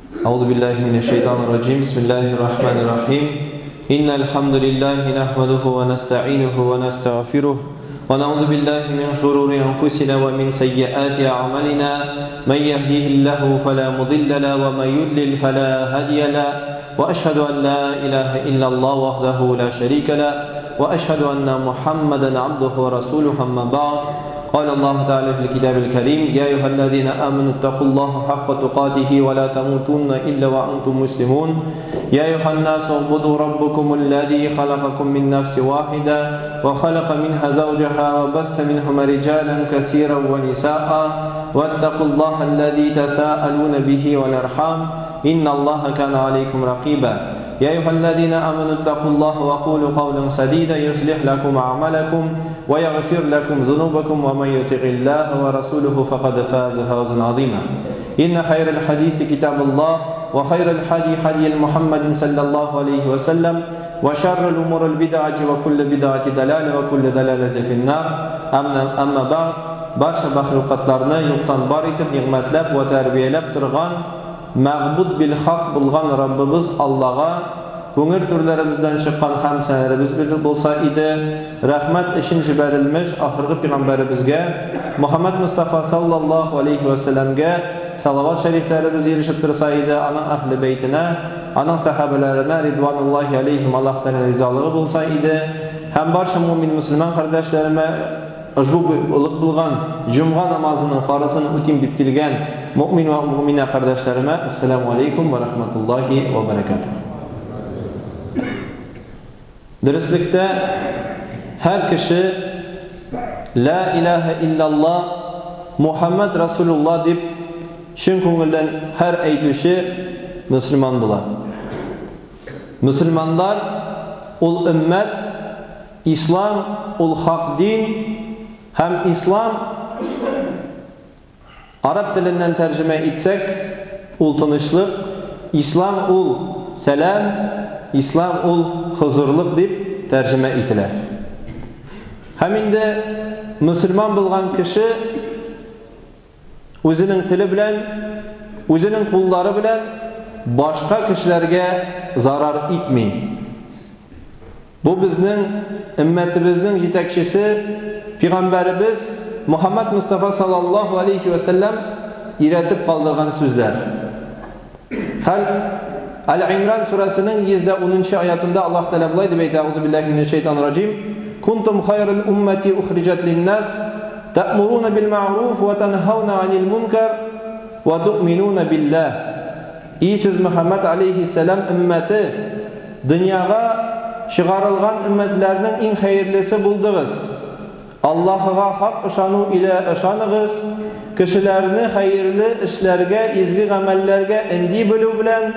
أعوذ بالله من الشيطان الرجيم بسم الله الرحمن الرحيم إن الحمد لله نحمده ونستعينه ونستغفره ونعوذ بالله من شرور أنفسنا ومن سيئات أعمالنا من يهديه الله فلا مضل له ومن يضلل فلا هادي له وأشهد أن لا إله إلا الله وحده لا شريك له وأشهد أن محمدا عبده ورسوله أما بعد قال الله تعالى في الكتاب الكريم يا أيها الذين آمنوا اتقوا الله حق تقاته ولا تموتن إلا وأنتم مسلمون يا أيها الناس اعبدوا ربكم الذي خلقكم من نفس واحدة وخلق منها زوجها وبث منهما رجالا كثيرا ونساء واتقوا الله الذي تساءلون به والأرحام إن الله كان عليكم رقيبا يا أيها الذين آمنوا اتقوا الله وقولوا قولا سديدا يصلح لكم أعمالكم ويغفر لكم ذنوبكم ومن يطع الله ورسوله فقد فاز فوزا عظيما إن خير الحديث كتاب الله وخير الحدي حدي محمد صلى الله عليه وسلم وشر الأمور البدعة وكل بدعة دلالة وكل دلالة في النار أما بعد барша мәхлукатларны юктан бар итеп, нигъмәтләп вә тәрбияләп торган мәгъбуд бил хак булган Раббыбыз Аллага күңел түрләребездән чыккан хәмд сәнәләребез булса иде, рәхмәт өчен җибәрелмеш ахыргы пигамбәребезгә Мөхәммәд Мостафа саллаллаһу алейһи вә сәлләмгә салават шәрифләребез ирешеп торса иде, аның әһле бәйтенә, аның сәхабәләренә ридвануллаһи алейһим Аллаһ Тәгаләнең ризалыгы булса иде һәм барча муэмин мөселман кардәшләремә Ошбу олуг булган җомга намазының фарызын үтим дип килгән мөэмин вә мөэминә кардәшләремә Әссәләмү алейкум вә рахматуллаһи вә бәрәкәтүһ. Дөреслектә, һәр кеше Лә илаһә илляллаһ, Мухәммәд Расулуллаһ дип чын күңелдән һәр әйтүче мөселман була. Мөселманнар ул өммәт Ислам ул хак дин һәм ислам араб теленнән тәрҗемә итсәк, ул тынычлык, ислам ул сәлам, ислам ул хозурлык дип тәрҗемә ителә. Һәм инде мөселман булган кеше үзенең теле белән, үзенең куллары белән башка кешеләргә зарар итми. Бу безнең өммәтебезнең җитәкчесе, пигамбәребез Мөхәммәд Мостафа саллаллаһу алейһи вә сәлләм өйрәтеп калдырган сүзләр. Хәл Әл-Имран сүрәсенең 110 нчы аятында Аллаһ Тәгалә болай дип әйтә, Әгъузу биллаһи минәш шәйтанир раҗим, Кунтум хайрал уммати ухриҗат линнас, тәэмуруна бил мәгъруф вә танһауна анил мункар вә туъминуна биллаһ. И сез Мөхәммәд алейһиссәлам өммәте, дөньяга чыгарылган өммәтләрнең иң хәерлесе булдыгыз. Аллаһыга хак ышану илә ышаныгыз, кешеләрне хәерле эшләргә, изге гамәлләргә өнди белү белән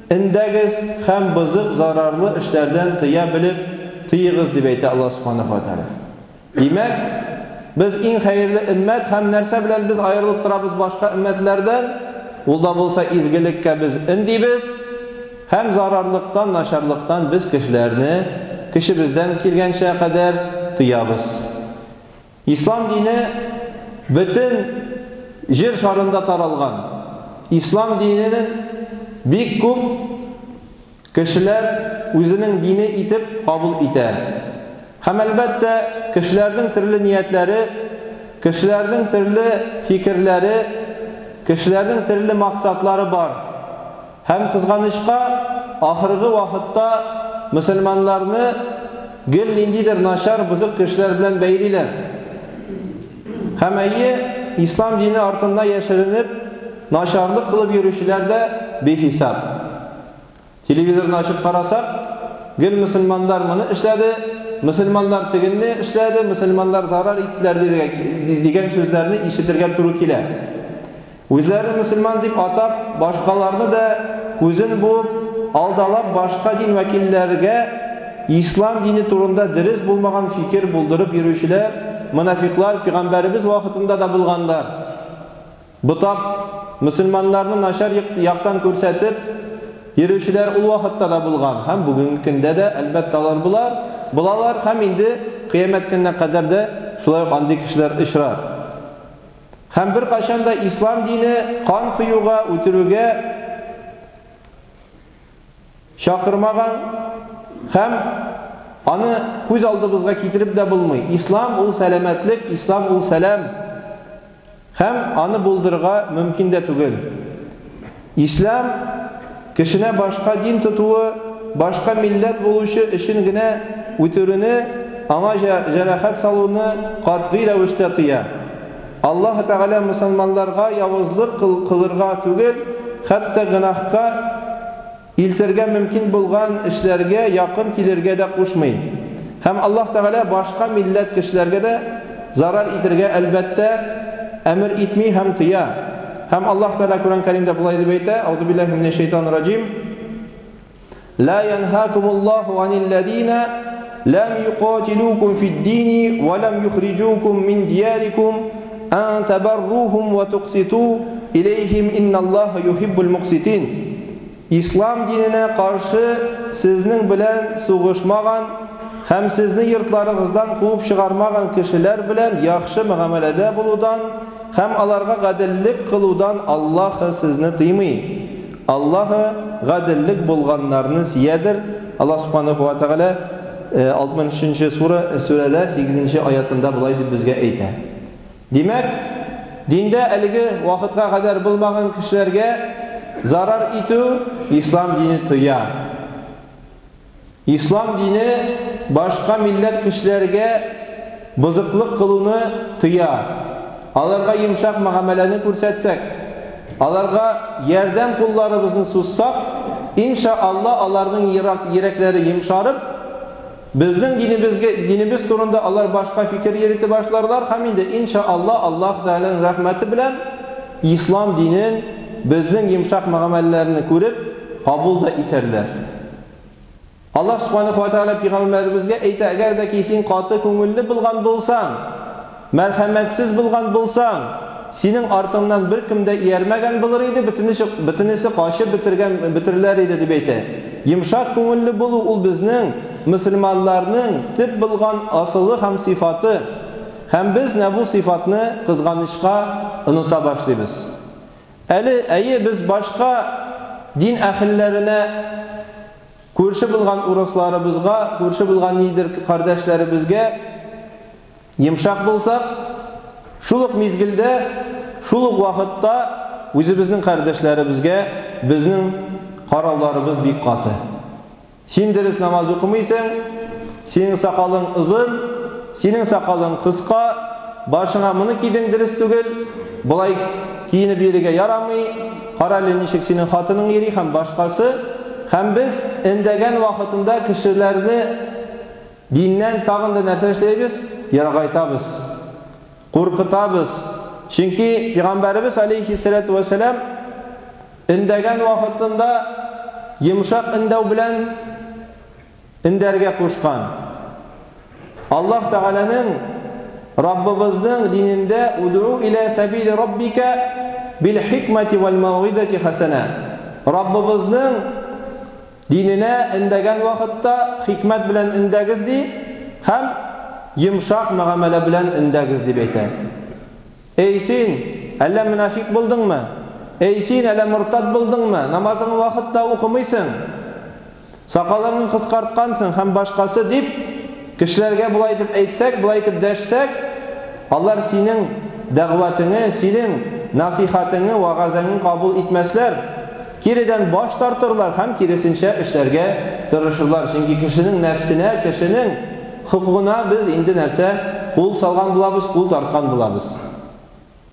өндәгез һәм бозык, зарарлы эшләрдән тыя белеп тыегыз, дип әйтә Аллаһ Субханаһу ва Тәгалә. Димәк, без иң хәерле өммәт һәм нәрсә белән без аерылып торабыз башка өммәтләрдән? Ул да булса изгелеккә без өндибез һәм зарарлыктан, начарлыктан без кешеләрне көчебездән килгәнчә кадәр тыябыз. Ислам дине бөтен җир шарында таралган. Ислам диненең бик күп Кешеләр үзенең дине итеп кабул итә. Һәм, әлбәттә, кешеләрнең төрле ниятләре, кешеләрнең төрле фикерләре, кешеләрнең төрле максатлары бар. Һәм, кызганычка, ахыргы вакытта мөселманнарны гел ниндидер начар, бозык кешеләр белән бәйлиләр. Һәм, әйе, ислам дине артында яшеренеп, начарлык кылып йөрүчеләр дә бихисап. Телевизорны ачып карасак, гел мөселманнар моны эшләде, мөселманнар тегене эшләде, мөселманнар зарар иттеләр дигән сүзләрне ишетергә туры килә. Үзләрен мөселман дип атап, башкаларны да күзен буып, алдалап башка дин вәкилләргә ислам дине турында дөрес булмаган фикер булдырып йөрүчеләр, монафикълар пигамбәребез вакытында да булганнар. Ботап, мөселманнарны начар яктан күрсәтеп йөрүчеләр ул вакытта да булган һәм бүгенге көндә дә, әлбәттә, алар булар, булалар һәм инде Кыямәт көненә кадәр дә шулай ук андый кешеләр очрар. Һәм беркайчан да ислам дине кан коюга, үтерүгә чакырмаган һәм аны күз алдыбызга китереп дә булмый. Ислам ул сәламәтлек, ислам ул сәлам. Һәм аны булдырырга мөмкин дә түгел. Ислам кешенә башка дин тотуы, башка милләт булучы өчен генә үтерүне, аңа җәрәхәт салуны катгый рәвештә тыя. Аллаһы Тәгалә мөселманнарга явызлык кылырга түгел, хәтта гөнаһка илтергә мөмкин булган эшләргә якын килергә дә кушмый. Һәм Аллаһ Тәгалә башка милләт кешеләргә дә зарар итергә, әлбәттә, әмер итми һәм тыя. Һәм Аллаһ Тәгалә Коръән Кәримдә болай дип әйтә, Аузубиллаһи минәш-шәйтанир-раҗим. Ла янһакумуллаһу анил-ләзина ләм юкатилукум фид-дини ва ләм юхриҗукум мин диярикум ан табаррухум ва тукситу илейһим инналлаһа юхиббул мукситин. Ислам диненә каршы сезнең белән сугышмаган һәм сезне йортларыгыздан куып чыгармаган кешеләр белән яхшы мөгамәләдә булудан һәм аларга гаделлек кылудан Аллаһы сезне тыймый. Аллаһы гаделлек булганнарны сөядер. Аллаһ Субханаһу ва Тәгалә 63 нче сура, сүрәдә 8 нче аятында болай дип безгә әйтә. Димәк, диндә әлеге вакытка кадәр булмаган кешеләргә зарар итү ислам дине тыя. Ислам дине башка милләт кешеләргә бозыклык кылуны тыя. Аларга йомшак мөгамәләне күрсәтсәк, аларга ярдәм кулларыбызны сузсак, инша Алла аларның йөрәкләре йомшарып, безнең динебезгә, динебез турында алар башка фикер йөретә башларлар һәм инде инша Алла Аллаһ Тәгаләнең рәхмәте белән ислам динен безнең йомшак мөгамәләләрне күреп кабул да итәрләр. Аллаһ Субханаһу ва Тәгалә пәйгамбәребезгә әйтә, әгәр дә ки син каты күңелле булган булсаң, мәрхәмәтсез булган булсаң, синең артыңнан беркем дә иярмәгән булыр иде, бөтенесе, бөтенесе качып бетергән, бетерерләр иде, дип әйтә. Йомшак күңелле булу ул безнең, мөселманнарның, төп булган асылы һәм сыйфаты. Һәм без менә бу сыйфатны, кызганычка, оныта башлыйбыз. Әле, әйе, без башка дин әһелләренә, күрше булган урысларыбызга, күрше булган нидер кардәшләребезгә йомшак булсак, шул ук мизгелдә, шул ук вакытта үзебезнең кардәшләребезгә безнең карауларыбыз бик каты. Син дөрес намаз укымыйсың, синең сакалың озын, синең сакалың кыска, башыңа моны кидең дөрес түгел, болай киенеп йөрергә ярамый, кара әле ничек синең хатының йөри һәм башкасы. Һәм без эндәгән вакытында кешеләрне диннән тагын да нәрсә эшләйбез? Ерагайтабыз. Куркытабыз. Чөнки пәйгамбәребез алейхиссалату вәссәлам Эндәгән вакытында йомшак эндәү белән эндәргә кушкан. Аллаһ Тәгаләнең, Раббыбызның динендә Удъу иля сәбили раббика бил хикмәти вәл мәүгыйзәти хәсәнә. Раббыбызның диненә эндәгән вакытта хикмәт белән эндәгез ди һәм йомшак мөгамәлә белән эндәгез дип әйтә. Эй син, әллә мөнафикъ булдыңмы? Эй син, әллә мортад булдыңмы? Намазыңны вакытта укымыйсың, сакалыңны кыскарткансың һәм башкасы, дип, кешеләргә болай итеп әйтсәк, болай итеп дәшсәк, алар синең дәгъватыңы, синең насыйхатыңы, вәгазеңне кабул итмәсләр, киредән баш тартырлар һәм киресенчә эшләргә тырышырлар. Чөнки кешенең нәфсенә, кешенең Хокукына без инде нәрсә, кул салган булабыз, кул тарткан булабыз.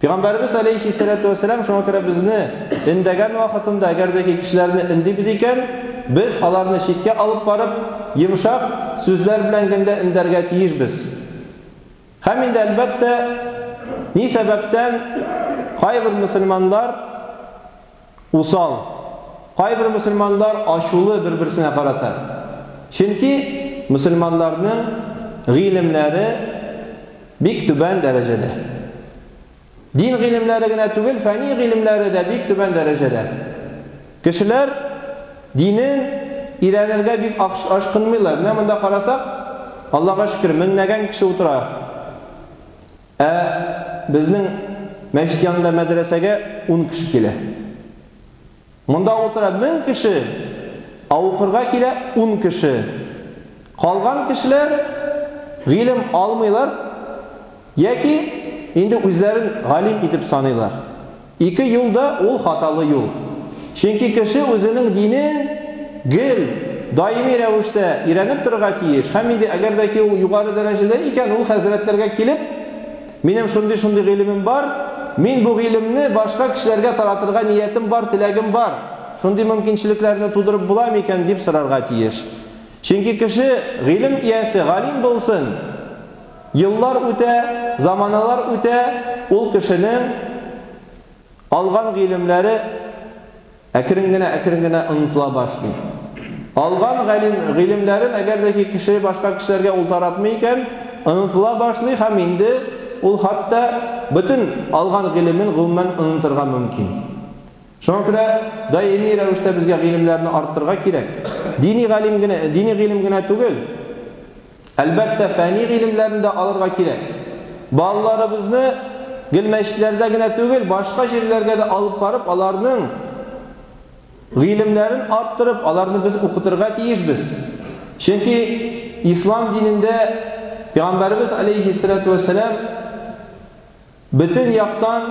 Пәйгамбәребез алейхиссалату вәссәлам шуңа күрә безне эндәгән вакытында, әгәр дә ки кешеләрне эндибез икән, без аларны читкә алып барып, йомшак сүзләр белән генә дә эндәргә тиешбез. Һәм инде, әлбәттә, ни сәбәптән кайбер мөселманнар Усал. Кайбер мөселманнар ачулы бер-берсенә карата. Чөнки мөселманнарның гыйлемнәре бик түбән дәрәҗәдә. Дин гыйлемнәре генә түгел, фәнни гыйлемнәре дә бик түбән дәрәҗәдә. Кешеләр динен өйрәнергә бик ашкынмыйлар. Менә монда карасак, Аллага шөкер, меңләгән кеше утыра. Ә безнең мәчет янында мәдрәсәгә ун кеше килә. Монда утыра 1000 кеше. Ә укырга килә 10 кеше. Калган кешеләр гыйлем алмыйлар яки инде үзләрен галим итеп саныйлар. Ике юл да ул хаталы юл. Чөнки кеше үзенең динен гел даими рәвештә өйрәнеп торырга тиеш һәм инде әгәр дә ки ул югары дәрәҗәдә икән, ул хәзрәтләргә килеп, Минем шундый-шундый гыйлемем бар, мин бу гыйлемне башка кешеләргә таратырга ниятем бар, теләгем бар, шундый мөмкинчелекләрне тудырып була микән, дип сорарга тиеш. Чөнки кеше гыйлем иясе, галим булсын, еллар үтә, заманалар үтә, ул кешенең алган гыйлемнәре әкрен генә, әкрен генә онытыла башлый. Алган галим, гыйлемнәрен әгәр дә ки кеше башка кешеләргә ул таратмый икән, онытыла башлый һәм инде ул хәтта бөтен алган гыйлемен гомумән онытырга мөмкин. Шуңа күрә даими рәвештә безгә гыйлемнәрне арттырырга кирәк. Дини галим генә, дини гыйлем генә түгел, әлбәттә, фәнни гыйлемнәрне дә алырга кирәк. Балаларыбызны гел мәчетләрдә генә түгел, башка җирләргә дә алып барып, аларның гыйлемнәрен арттырып, аларны без укытырга тиешбез. Чөнки ислам динендә Пәйгамбәребез алейһиссалату вәссәлам Бөтен яктан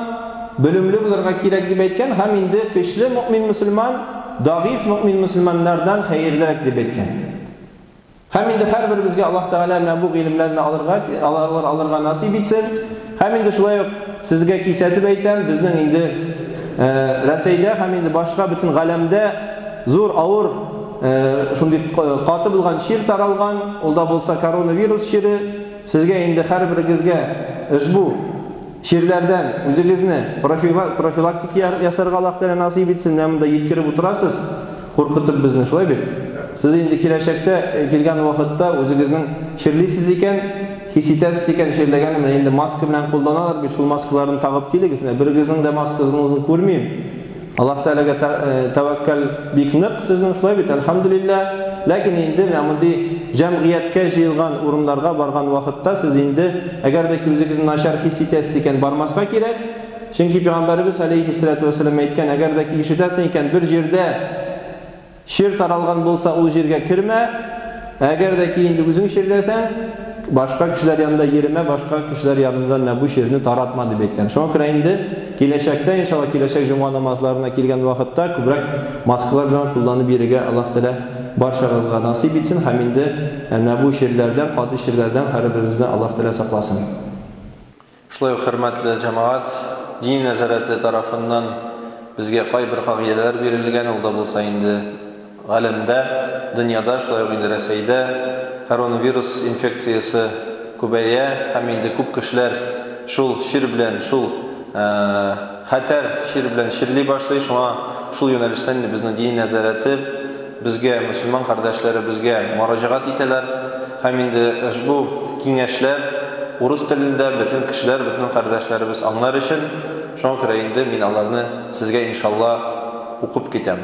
белемле булырга кирәк дип әйткән һәм инде көчле мөэмин мөселман дагыйф мөэмин мөселманнардан хәерлерәк дип әйткән. Һәм инде һәрберебезгә Аллаһ Тәгалә менә бу гыйлемнәрне алырга алырга алырга насыйп итсен. Һәм инде шулай ук сезгә кисәтеп әйтәм, безнең инде Рәсәйдә һәм инде башка бөтен галәмдә зур авыр шундый каты булган чир таралган, ул да булса коронавирус чире. Сезгә инде һәрберегезгә ошбу чирләрдән үзегезне профилактика ясарга Аллаһ Тәгалә насыйп итсен. Менә монда йиткереп утырасыз, куркытып безне, шулай бит? Сез инде киләчәктә килгән вакытта үзегезнең чирлисез икән, хис итәсез икән чирләгәнне, менә инде маска белән кулланалар бит, шул маскаларны тагып килегез. Менә берегезнең дә маскасыгызны күрмим. Аллаһ Тәгаләгә тәвәккәл бик нык сезнең, шулай бит, әлхәмдүлилләһ. Ләкин инде менә мондый җәмгыятькә җыелган урыннарга барган вакытта сез инде, әгәр дә ки үзегезне начар хис итәсез икән, бармаска кирәк. Чөнки Пәйгамбәребез алейһиссалату вәссәлам әйткән, әгәр дә ки ишетәсең икән, бер җирдә Чир таралган булса, ул җиргә кермә, әгәр дә ки инде үзең чирләсәң, башка кешеләр янында йөремә, башка кешеләр янында менә бу чирне таратма, дип әйткән. Шуңа күрә инде киләчәктә, иншалла, киләчәк җомга намазларына килгән вакытта күбрәк маскалар белән кулланып йөрергә Аллаһ Тәгалә барчагызга насыйп итсен һәм инде менә бу чирләрдән, каты чирләрдән һәрберебезне Аллаһ Тәгалә сакласын. Шулай ук, хөрмәтле җәмәгать, Дини нәзарәте тарафыннан безгә кайбер кагыйдәләр бирелгән, ул да булса инде галәмдә, дөньяда, шулай ук инде Рәсәйдә коронавирус инфекциясе күбәя һәм инде күп кешеләр шул чир белән, шул хәтәр чир белән чирли башлый, шуңа шул юнәлештән инде безнең Дини нәзарәте безгә, мөселман кардәшләребезгә мөрәҗәгать итәләр һәм инде ошбу киңәшләр урыс телендә бөтен кешеләр, бөтен кардәшләребез аңлар өчен, шуңа күрә инде мин аларны сезгә иншалла укып китәм.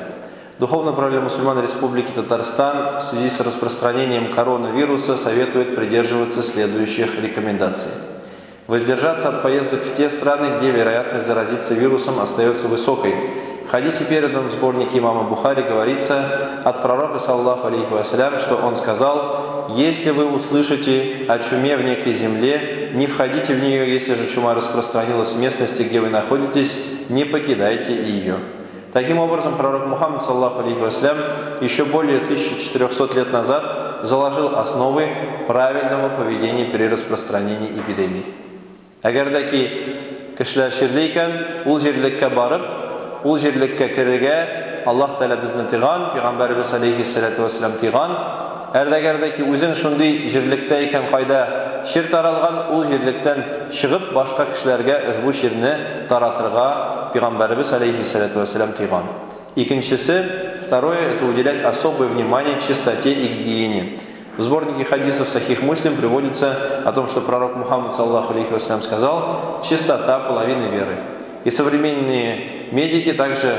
Духовное управление мусульман Республики Татарстан в связи с распространением коронавируса советует придерживаться следующих рекомендаций. Воздержаться от поездок в те страны, где вероятность заразиться вирусом остается высокой. В хадисе, переданном в сборнике имама Бухари, говорится от пророка, саллаллаху алейхи вассалям, что он сказал: «Если вы услышите о чуме в некой земле, не входите в нее, если же чума распространилась в местности, где вы находитесь, не покидайте ее». Таким образом, пророк Мухаммад, саллаллаху алейхи вассалям, еще более 1400 лет назад заложил основы правильного поведения при распространении эпидемии. Әгәр дә ки кешеләр чирли икән, ул җирлеккә барып, ул җирлеккә керергә Аллаһ Тәгалә безне тыйган, пәйгамбәребез алейһиссалату вәссәлам тыйган. Әгәр дә ки үзең шундый җирлектә икән, кайда чир таралган, ул җирлектән чыгып башка кешеләргә ошбу чирне таратырга пәйгамбәребез алейһиссалату вәссәлам тыйган. Икенчесе, второе, это уделять особое внимание чистоте и гигиене. В сборнике хадисов Сахих Муслим приводится о том, что пророк Мухаммад, саллаллаху алейхи вассалям, сказал: «Чистота половины веры». И современные медики также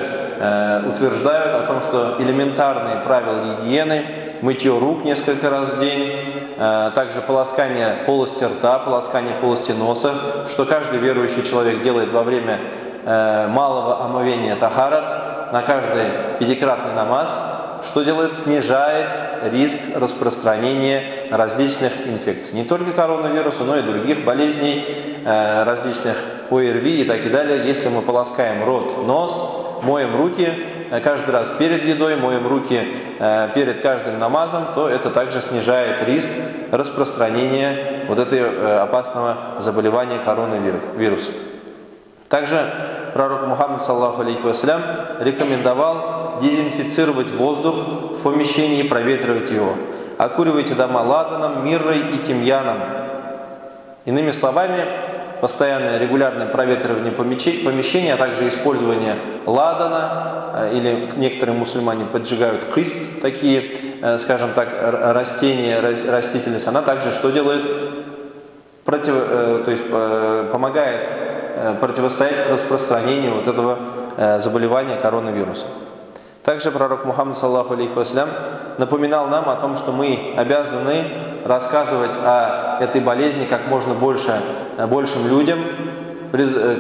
утверждают о том, что элементарные правила гигиены, мытье рук несколько раз в день, также полоскание полости рта, полоскание полости носа, что каждый верующий человек делает во время малого омовения тахарат, на каждый пятикратный намаз, что делает? Снижает риск распространения различных инфекций. Не только коронавируса, но и других болезней, различных ОРВИ и так и далее. Если мы полоскаем рот, нос, моем руки каждый раз перед едой, моем руки перед каждым намазом, то это также снижает риск распространения вот этого опасного заболевания коронавируса. Также пророк Мухаммад, саллаллаху алейхи вассалям, рекомендовал дезинфицировать воздух в помещении и проветривать его. Окуривайте дома ладаном, миррой и тимьяном. Иными словами, постоянное регулярное проветривание помещения, а также использование ладана, или некоторые мусульмане поджигают кыст, такие, скажем так, растения, растительность, она также что делает? То есть помогает противостоять распространению вот этого заболевания коронавируса. Также пророк Мухаммад, саллаллаху алейхи вассалям, напоминал нам о том, что мы обязаны рассказывать о этой болезни как можно большим людям,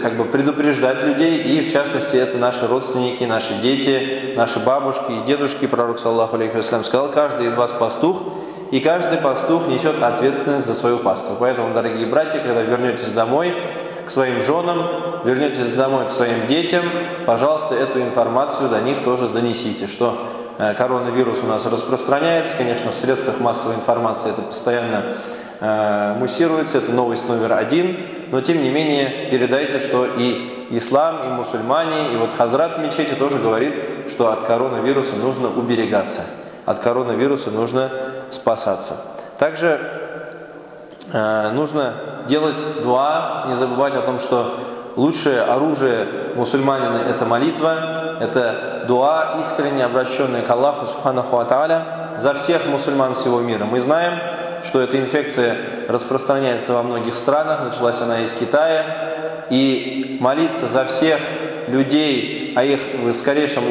как бы предупреждать людей, и в частности это наши родственники, наши дети, наши бабушки и дедушки. Пророк, саллаллаху алейхи вассалям, сказал: каждый из вас пастух, и каждый пастух несет ответственность за свою паству. Поэтому, дорогие братья, когда вернетесь домой к своим женам, вернетесь домой к своим детям, пожалуйста, эту информацию до них тоже донесите, что коронавирус у нас распространяется. Конечно, в средствах массовой информации это постоянно муссируется, это новость номер один, но тем не менее передайте, что и ислам, и мусульмане, и вот хазрат в мечети тоже говорит, что от коронавируса нужно уберегаться, от коронавируса нужно спасаться. Также нужно делать дуа, не забывать о том, что лучшее оружие мусульманина – это молитва, это дуа, искренне обращенная к Аллаху субханаху ва тааля за всех мусульман всего мира. Мы знаем, что эта инфекция распространяется во многих странах, началась она из Китая, и молиться за всех людей о их скорейшем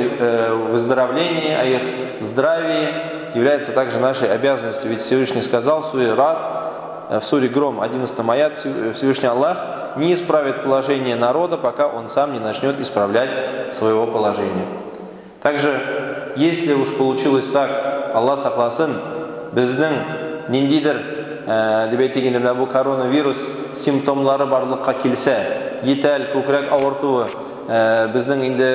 выздоровлении, о их здравии является также нашей обязанностью. Ведь Всевышний сказал в суре Рад, в суре Гром, 11 аят, Всевышний Аллах не исправит положение народа, пока он сам не начнет исправлять своего положения. Также, если уж получилось так, Аллах сакласын, безнең ниндидер дип әйтик инде, менә бу коронавирус симптомлары барлыкка килсә, ютәл, күкрәк авыртуы, безнең инде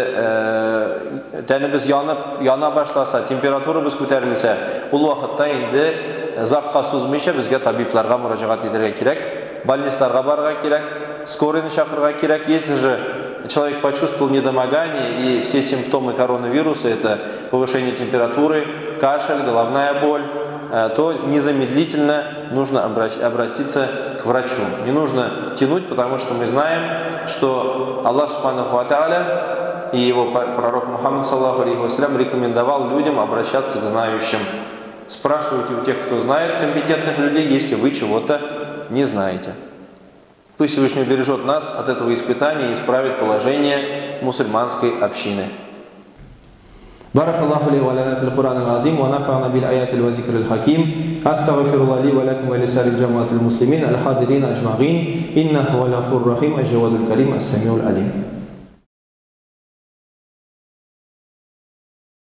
тәнебез янып, яна башласа, температурабыз күтәрелсә, ул вакытта инде озакка сузмыйча безгә табибларга мөрәҗәгать итәргә кирәк, больницаларга барырга кирәк, скорыйны чакырырга кирәк. Если же человек почувствовал недомогание и все симптомы коронавируса, это повышение температуры, кашель, головная боль, то незамедлительно нужно обратиться к врачу. Не нужно тянуть, потому что мы знаем, что Аллах субханаху ва тааля и его пророк Мухаммад, саллаллаху алейхи вассалям, рекомендовал людям обращаться к знающим. Спрашивайте у тех, кто знает, компетентных людей, если вы чего-то не знаете. Пусть Всевышний убережет нас от этого испытания и исправит положение мусульманской общины. بارك الله لي ولنا في القرآن العظيم ونفعنا بالآيات والذكر الحكيم أستغفر الله لي ولكم ولسائر الجماعة المسلمين الحاضرين أجمعين إنه هو الغفور الرحيم الجواد الكريم السميع العليم.